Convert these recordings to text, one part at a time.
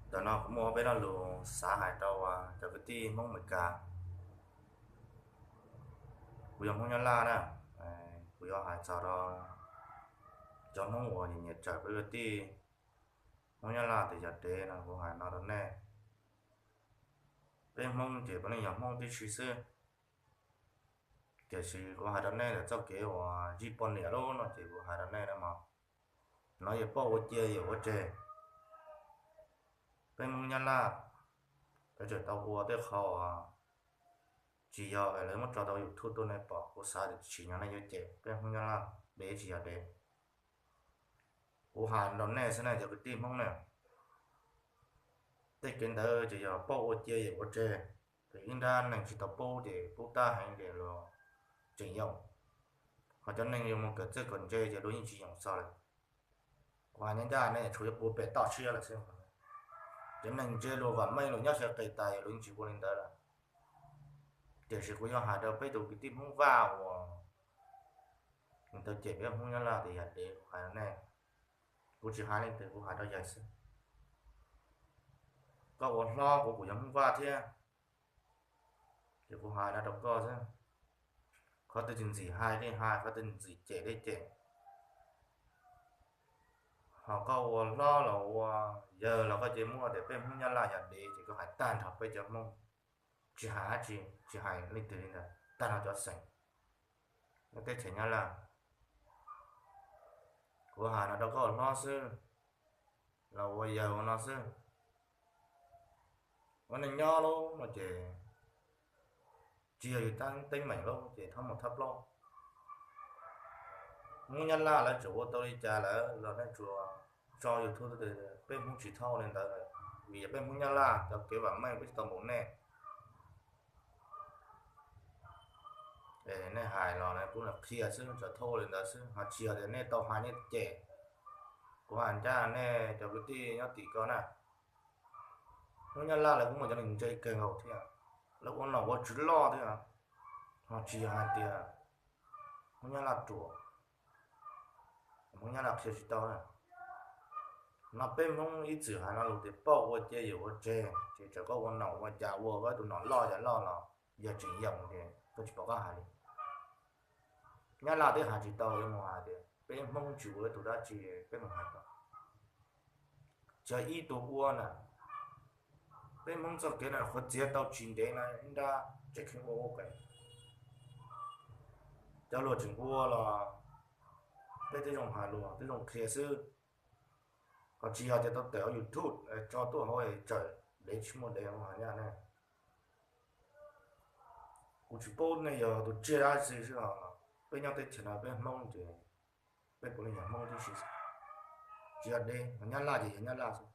Ntawm no kuv muaj ob peb lo lus xav hais rau cov kwv tij Hmoob Amelikas. Kuv yog Hmoob Nyab Laj na, kuv yuav hais txog rau cov Hmoob uas nyiam nyiam tsawm peb kwv tij Hmoob Nyab Laj tias yog dev no, kuv hais no rau nej. Peb Hmoob ces puav leej yog Hmoob tib si xwb, tiam sis kuv hais rau nej ntawm txoj kev uas zij poj niam lub no ces kuv hais rau nej no mas, no yog paub ua cia yog ua tseg. Peb Hmoob Nyab Laj lawv tseem tau ua tej qho tsis yog lawv muab tso tau YouTube tuaj nej pom, kuv xav tias tsis yog nej yuav cem peb Hmoob Nyab Laj dev tsis yog dev. Kuv hais rau nej xwb na cov kwv tij Hmoob na, tej kev ntawd ces yog paub ua cia yog ua tseg. Ces ib nrab neeg tsis tau paub ces pub tab heev ces luag tseem yoom, ho cov neeg yuav mus kawm txawj kawm ntse ces luag yeej tsis yoom txog lawm. Kuv hais ncaj ncaj nej tshuav yuav pua pem toj siab lawm xwb. Cov neeg ntse luag vam meej luag nyob sawv qis tas yog luag yeej tsis ua li ntawd lawm. Tiam sis kuv yuav hais rau peb tus kwv tij Hmoob Vaj uas nws tau cem peb Hmoob Nyab Laj tias yog dev, kuv hais rau nej, kuv tsis hais leej twg, kuv hais rau yawg xwb. Koj ua hlob kuv kuj yog Hmoob Vaj thiab, ces kuv hais no rau koj xwb. Qhov twg tsis ntxim hais li hais, qhov twg tsis ntxim cem li cem. Ho koj ua hlob los ua yawg los koj cia muaj tias peb Hmoob Nyab Laj yog dev ces koj hais tag nrho peb cov Hmoob, tsis hais dab tsi, tsis hais leej twg li ntawd, tag nrho cov xeem nyob teb chaws Nyab Laj. Kuv hais no rau koj ua hlob xwb, los ua yawg ua no xwb. Ua neej nyob lub no ces tsis yog yus teeb meem lub ces thab mus thab plaub. Hmoob Nyab Laj lawv tseem ua tau li cas lawm los nej tsuas tso YouTube tias peb Hmoob tsis txhob ua li ntawd lawm, vim yog peb Hmoob Nyab Laj cov kev vam meej peb tsis tau npaum nej. Nej hais los kuv qhia xwb, tsuas txhob ua li ntawd xwb, ho tsis yog tias nej tau hais nej cem. Kuv hais ncaj nej cov kwv tij nyob tim ko na, Hmoob Nyab Laj lawv kuj muaj cov neeg ntse kawg nkaus thiab, lawv ua nom ua tswv loj thiab, ho tsis yog hais tias Hmoob Nyab Laj ruam, Hmoob Nyab Laj qhia tsis tau na. No peb Hmoob ib txwm hais lo lus tias paub ua cia yog ua tseg, ces txawm koj ua nom ua cas ua koj tus nom loj yam loj los yog tseem yoom ces koj tsis pom qab hais li. Nyab Laj twb hais tsis tau yuav mus hais tias peb Hmoob tsis ua ib tug dab tsi, peb mus hais tau. Tsis yog ib tug ua na, peb Hmoob txoj kev no qhuav txiav tau tsis ntev no ib nrab tseem kheev ua ua ke. Cov luag tseem ua los peb twb zoo hais luag twb zoo qhia xwb, ho tsis yog tias tau tawm hauv YouTube tso tuaj hauv tsawm dev tsis muaj dev hauv hais ncaj ne. Kuv tsis paub nej yog tus tsiaj dab tsi xwb os, peb nyob teb chaws no peb Hmoob ces peb puav leej yog Hmoob tib si, tsis yog dev, Nyab Laj ces yog Nyab Laj xwb.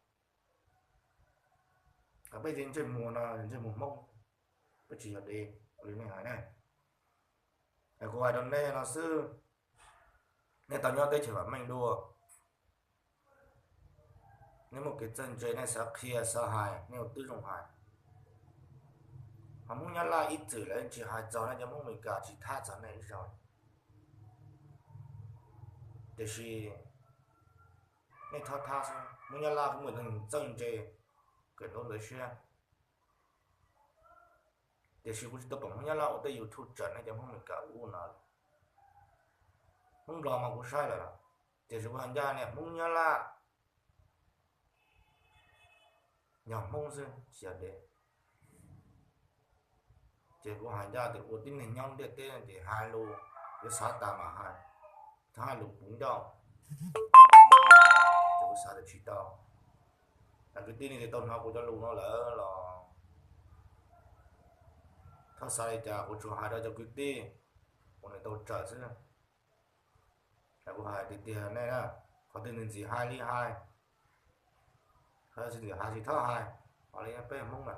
Peb ces ntsej muag no ntsej muag Hmoob, peb tsis yog dev li nej hais ne. Kuv hais rau nej no xwb, nej tau nyob teb chaws vam meej dua, nej muaj kev txawj ntse nej xav qhia xav hais nej ua twb zoo hais. Ho Hmoob Nyab Laj ib txwm lawv tsis hais txog nej, cov Hmoob Amelikas tsis thab txog nej ib zaug. Tiam sis nej thab thab xwb, Hmoob Nyab Laj kuj muaj tus txawj ntse kawm ntawv lawv siab. Tiam sis kuv tsis tau pom Hmoob Nyab Laj ua tej YouTube tsawm nej cov Hmoob Amelikas ub no. Hmoob Nplog mas kuv saib lawm, tiam sis kuv hais ncaj niam Hmoob Nyab Laj yog Hmoob xwb tsis yog dev. Ces kuv hais ncaj tias ua tib neeg nyob ntiaj teb ces hais lus yuav xav tas mam hais, txhob hais lus puv ncauj. Ces kuv xav tias tsis tau. Kwv tij nej tsis tau hnov kuv cov lus no lawm los txhob xav li cas, kuv tsuas hais rau cov kwv tij uas nws tau tsawm xwb. Kuv hais tiag tiag nej na, qhov twg ntxim hais li hais, qhov twg ntxim hais tsis txhob hais, ho li peb Hmoob na.